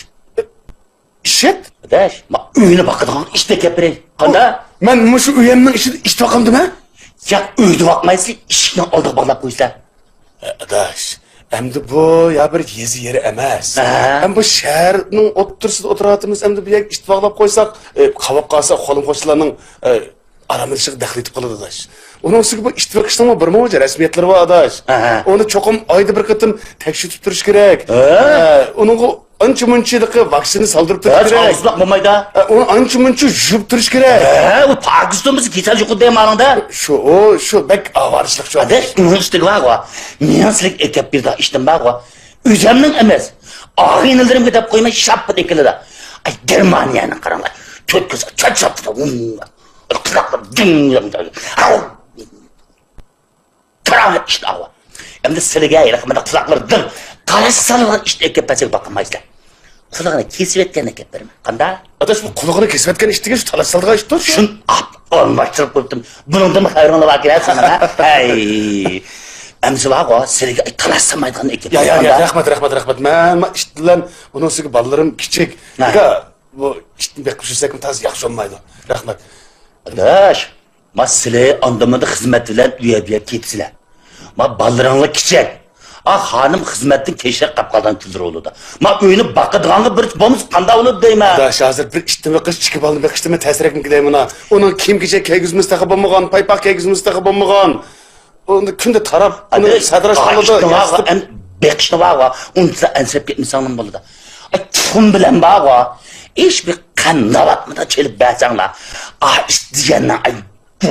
ئىشىت؟ ئاداش، ما ئۆينى باقىدىغان ئىتتەك گەپ بېرەي. قاندا؟ مەن مۇشۇ ئۆيەمنىڭ ئىچىدە ئىت باقامدىمەن؟ ياق، ئۆيدە باقمايسىز، ئىشىكنىڭ ئالدىغا باغلاپ قويىسىلەر. ئاداش، ئەمدى بۇ يا بىر يېزا يېرى ئەمەس. ھە. ھەم بۇ شەھەرنىڭ ئوتتۇرىسىدا ئولتۇرۇۋاتىمىز، ئەمدى بۇ يەرگە ئىت باغلاپ قويساق، ئە، قاۋاپ قالسا، قولۇم-قوشنىلارنىڭ، ئە، ئارام ئېلىشىغا دەخلى يېتىپ قالىدۇ، ئاداش. ئۇنىڭ ئۈستىگە بۇ ئىت بېقىشنىڭمۇ بىر مۇنچە رەسمىيەتلىرى بار، ئاداش. ھە، ھە. ئۇنى چوقۇم ئايدا بىر قېتىم تەكشۈرتۈپ تۇرۇش كېرەك. ھە. ھە، ئۇنىڭغا ئانچە-مۇنچە ۋاكسىنا سالدۇرۇپ تۇرۇش كېرەك. ھە، سالغۇزلاق بولمايدۇ. ھە، ئۇنى ئانچە-مۇنچە يۇيۇپ تۇرۇش كېرەك. ھە، ئۇ پاكىز تۇرمىسا كېسەل يۇقىدۇ دەيمەن ئانىڭدا. شۇ، ئۇ، شۇ بەك ئاۋارىچىلىك شۇ. ئاداش، ئۇنىڭ ئۈستىگە بارغۇ. مېنىڭ سىلىگە ئەكەپ بېرىدىغان ئىشتىن بارغۇ. ئۆزۈمنىڭ ئەمەس، ئاغىنىلىرىمگە دەپ قويماي شاپپىدە ئېكىلىدۇ. ئاي، گېرمانىيەنى قاراڭلار. تۆت كۆز چاچ-چاپتىدا. قۇلاقلىرى دىڭ-دىڭ. ھاۋ! كارامەت ئىشتى ئاۋۇ. ئەمدى سىلىگە ھېلىقى مۇنداق قۇلاقلىرىدىن تالاش سالغان ئىشنى ئەكەپ بەرسەك باقمايسىلەر. قۇلىقىنى كېسىۋەتكەن ئەكەپ بېرىمەن. قانداق؟ ئاداش، بۇ قۇلىقىنى كېسىۋەتكەن ئىش دېگەن شۇ تالاش سالغان ئىشتۇر شۇ. شۇن ئاپ ئالماشتۇرۇپ قويۇپتۇم. بۇنىڭدىنمۇ خەۋىرىڭلار بار كېلە ساڭا. ھەي. ئەمسە بارغۇ، سىلىگە ئاي تالاش سالمايدىغان ئەكەپ. يا، يا، يا، رەھمەت، رەھمەت، رەھمەت. مەن، مەن ئىت بىلەن، ئۇنىڭ ئۈستىگە بالىلىرىم كىچىك. ھە. بۇ ئىتنى بېقىپ يۈرسەكمۇ تازا ياخشى بولمايدۇ. رەھمەت. ئاداش، ما سىلى ئاندىمىدا خىزمەت بىلەن ئۇ يەر بۇ يەر كېتىسىلەر. ما بالىلىرىڭلار كىچىك. ئا خانىم خىزمەتتىن كەچرەك قاپ قالغان كۈنلىرى بولىدۇ. ما ئۆينى باقىدىغانغا بىرسى بولمىسا قانداق بولىدۇ دەيمەن. ئاداش، ھازىر بىر ئىتنى بېقىش، ئىككى بالىنى بېقىشتىن مەن تەسرەكمىكىن دەيمەن. ئۇنىڭ كىيىم كېچەك كىيگۈزمىسى تېخى بولمىغان، پايپاق كىيگۈزمىسى تېخى بولمىغان. ئۇنى كۈندە تاراپ، ئۇنى سەدراش قىلىدۇ، ياسىتىپ. بېقىشنى بارغۇ، ئۇنتۇسا ئەنسىرەپ كەتمىسەڭلىمۇ بولىدۇ. ئاي، تۇخۇم بىلەن بارغۇ، ھېچ بىر قەنت ناۋاتمىدا چېلىپ بەرسەڭلار. ئا، ئىت دېگەننىڭ، ئاي، بۇ،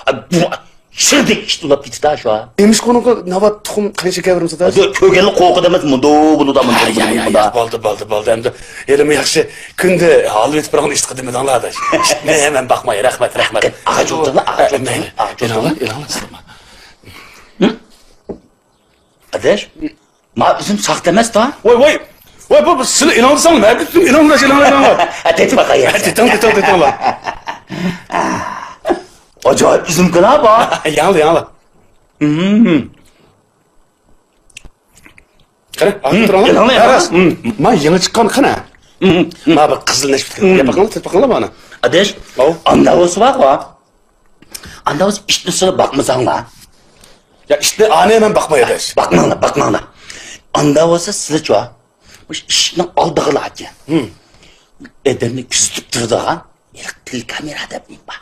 ئاي، بۇ، شىردەك ئىت ئۇلاپ كېتىدۇ شۇ. نېمىشقا ئۇنىڭغا ناۋات، تۇخۇم، قەنت شېكەر بېرىمسىز؟ كۆرگەنلا قورقىدۇ ئەمەس، مۇنداق بولىدۇ، مۇنداق بولىدۇ. بولدى، بولدى، بولدى. ئەمدى ھېلىمۇ ياخشى، كۈندە ھالۋا ئېتىپ بېرىدىغان ئىتقا دېمىدىڭلار، ئاداش. ئىتنى مەن باقماي، رەھمەت، رەھمەت. ئاغاچ ئولتۇرما، ئاغاچ ئولتۇرما، ئاغاچ ئولتۇرما. ئاداش، ما ئۈزۈم ساختا ئەمەس-تە. ۋاي، ۋاي. ۋاي، بۇ، بۇ سىلى ئېلىڭلىساڭلار، مەن ئۈزۈم ئېلىڭلار، ئېلىڭلار، ئېلىڭلار. تېتىپ باقاي. تېتىڭ، تېتىڭ، تېتىڭلار. ئاجايىپ ئۈزۈمكىلا بۇ. ياڭلا، ياڭلا. قېنى، ئارتۇرۇڭلار. ئېلىڭلار، ئېلىڭلار. راست. ما يېڭى چىققان قېنى. ما بىر قىزىل نەشپۈت. تېتىپ باقىڭلار، تېتىپ باقىڭلار مانا. ئاداش، ئانداق بولسا بارغۇ. ئاندا بولسا ئىتنى سىلى باقمىساڭلار. يا، ئىتنى ئانى مەن باقماي، ئاداش. باقماڭلار، باقماڭلار. ئاندا بولسا سىلىچۇ، مۇشۇ ئىشىكنىڭ ئالدىغىلارچە ئادەمنى كۆزىتىپ تۇرىدىغان ھېلىقى تېلېكامېرا دەپ نېمە بار؟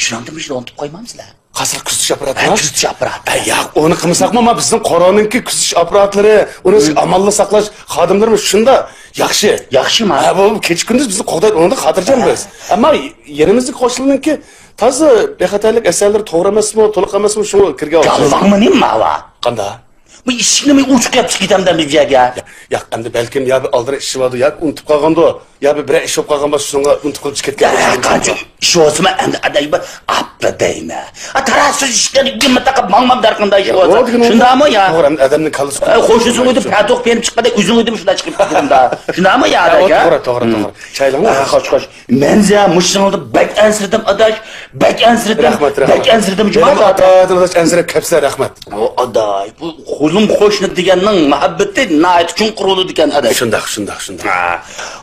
شۇنىڭدىن مۇشۇنى ئۇنتۇپ قويمامسىلەر؟ قاسىق كۆزىتىش ئاپپاراتى؟ ھە، كۆزىتىش ئاپپاراتى. ھە، ياق، ئۇنى قىلمىساقمۇ، ما بىزنىڭ قورونىڭكى كۆزىتىش ئاپپاراتلىرى، ئۇنىڭ ئامانلىق ساقلاش خادىملىرىمۇز شۇنداق ياخشى. ياخشىما؟ ھە، بۇ كېچە كۈندۈز بىزنى قوغدايدۇ، ئۇنىڭدىن خاتىرجەم بىز. ئەمما يېنىمىزدىكى قوشنىنىڭكى تازا بىخەتەرلىك ئەسەرلىرى توغرا ئەمەسمۇ، تولۇق ئەمەسمۇ، شۇڭا كىرگەن ئوخشايدۇ. گاللاڭمۇ نېمە ماۋا؟ قانداق؟ بۇ ئىشىكنى مەن ئوچۇق ياپىپ كېتەمدىم بۇ يەرگە. ياق، ياق، ئەمدى بەلكىم يا بىر ئالدىراش ئىشى باردۇ، ياكى ئۇنتۇپ قالغاندۇ، يا بىر بىرەر ئىش بولۇپ قالغان بولسا، شۇنىڭغا ئۇنتۇپ قېلىپ كەتكەن بولسا مۇمكىن. قانچە ئىش بولسىمۇ ئەمدى ئاداش بىر ئاپلا دەيمەن. ئا، تاراس سۆز ئىشلىرىنى يېمە تاقاپ ماڭمام دەرقىندا ئىش بولسا. شۇنداقمۇ يا؟ توغرا، ئەمدى ئادەمنىڭ كاللىسى. ئە، قوشنىسىنىڭ ئۆيىدە پەتۇق بېرىپ چىققاندا ئۆزىنىڭ ئۆيىدە مۇشۇنداق چىقىپ كېتىدىمدا. شۇنداقمۇ يا، ئاداش؟ توغرا، توغرا، توغرا. چايلىڭلار. خوش، خوش. مەنزە مۇشۇنىڭدا بەك ئەنسىرىدىم، ئاداش. بەك ئەنسىرىدىم. رەھمەت، رەھمەت. بەك ئەنسىرىدىم، جۇما. ئاداش، ئەنسىرەپ كەپسىلەر، رەھمەت. ئۇ ئاداي، بۇ قولۇم قوشنا دېگەننىڭ مۇھەببىتى ناھايىتى چوڭقۇر بولىدىكەن، ئاداش. شۇنداق، شۇنداق، شۇنداق. ھە،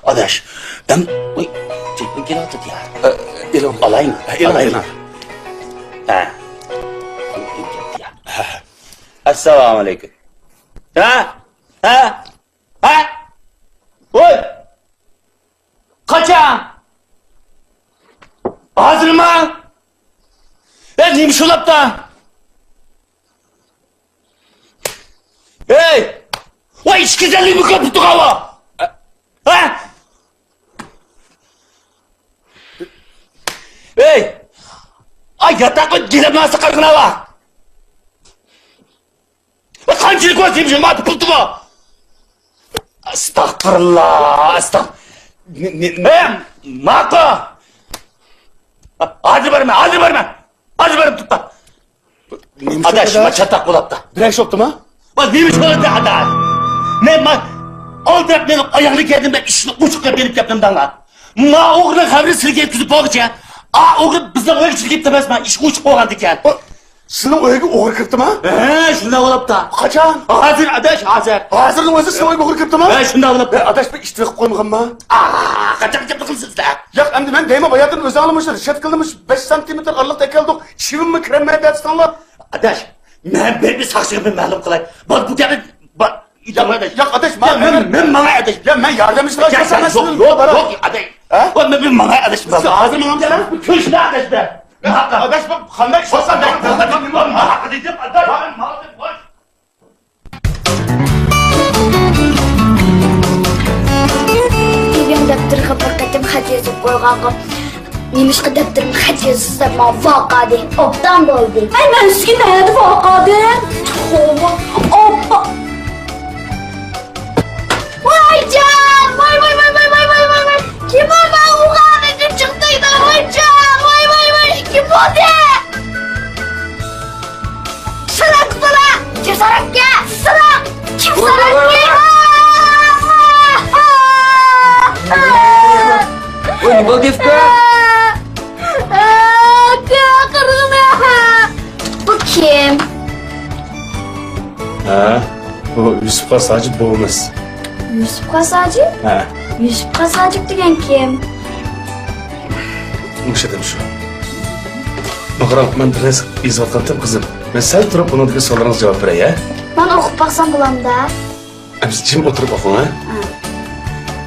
ئاداش، ئەم، ۋاي، تېلېفون كېلىۋاتىدۇ يا. ئە، ئېلىڭ. ئالايمۇ؟ ھە، ئېلىڭ، ئالايمۇ؟ ئېلىڭ. ھە. ئەسسالامۇ ئەلەيكۇم. ھە؟ ھە؟ ھە؟ ۋاي! قاچان؟ ھازىرمۇ؟ ئەي، نېمە شۇلاپتا؟ ئەي! ۋاي، ئىچكۈزەنلىكمۇ كۆپ تۇتۇغاۋا؟ ھە؟ ئەي! ئاي، ياتاققا گېلىپ ناسا قارىغىناۋا! قانچىلىك ۋاز دېمىشىم بار پۇل تۇما. ئەستەغپۇرۇللا، ئەستەغ-، نې-، نې-، ھە، ماقا. ھازىر بارىمەن، ھازىر بارىمەن. ھازىر بارىمەن، توختا. ئاداش، ما چاتاق بولاپتا. بىرەر ئىش بوپتۇما؟ ما نېمە ئىش بولدى، ئاداش؟ مەن ما ئالدىراپ مېنىڭ ئاياغنى كەردىم دەپ ئىشىكنى ئوچۇق قىلىپ بېرىپ كەپتىم داڭا. ما ئوغرىنىڭ خەۋىرىنى سىلىگە يەتكۈزۈپ بولغۇچە، ئا ئوغرى بىزنىڭ ئۆيگە كىرىپ كەپتۇ ئەمەسما، ئىشىك ئوچۇق بولغاندىكەن. سىزنىڭ ئۆيگە ئوغرى كىرىپتىما؟ ھە، شۇنداق بولاپتا. قاچان؟ ھازىر، ئاداش، ھازىر. ھازىرنىڭ ئۆزى سىزنىڭ ئۆيگە ئوغرى كىرىپتىما؟ ھە، شۇنداق بولاپتا. ھە، ئاداش، بىر ئىت بېقىپ قويمىغانما؟ ئا، قاچان گەپ قىلىسىز سىلەر؟ ياق، ئەمدى مەن دەيمەن، باياتىن ئۆزۈڭلار مۇشۇ رېشاتكىلىرى مۇشۇ بەش سانتىمېتىر ئارىلىقتا ئەكەلدۇق، چىۋىنمۇ كىرەلمەيدۇ دەپسىڭلار. ئاداش، مەن بىر، بىر ساقچىغا بىر مەلۇم قىلاي. بار، بۇ گەپنى، بار، ياق، ئاداش. ياق، ئاداش، ياق، مەن، مەن، مەن ماڭاي، ئاداش. يا، مەن ياردەملىشىپ ياق، ياق، ياق، ياق، ياق، ئاداش. ھە؟ ۋاي، مەن، مەن ماڭاي، ئاداش. ھازىر ماڭامسەن؟ كۆرۈشلە، ئاداش، مەن. ئاداش، بۇ قانداق ئىش بولسا، مەن، مەن، مەن، مەن، مەن، دېدىم، ئاداش، مەن ماڭدىم، ۋاي. بۈگۈن دەپتەرگە بىر قېتىم خەت يېزىپ قويغانغا، نېمىشقا دەپتىرىمگە خەت يازىسىز دەپ ماڭا ۋارقىرىدى. ئوبدان بولدى. ئەي، مەن سىزگە نەدە ۋارقىرىدىم؟ ئوبدان. ۋايجان! ۋاي، ۋاي، ۋاي! كىم ئۇ ماڭا ئۇرغانلىقى چىقتى؟ ۋايجان! ۋاي، ۋاي، ۋاي! كىم بولدى؟ سەن ئاكا، قىرغىنا! بۇ كىم؟ ھە، بۇ يۈسۈپ قاسى ھاجى بوۋىمىز. يۈسۈپ قاسى ھاجى؟ ھە. يۈسۈپ قاسى ھاجى دېگەن كىم؟ مۇشۇ ئادەم شۇ. ماڭا قاراڭ، مەن بىر نەرسە يېزىۋاتقانتىم، قىزىم. مەن سەل تۇرۇپ بۇنىڭدىكى سوئاللىرىڭىزغا جاۋاب بېرەي، ھە؟ مەن ئوقۇپ باقسام بولامدا؟ ئەمىسە جىم ئولتۇرۇپ ئوقۇڭ، ھە؟ ھە.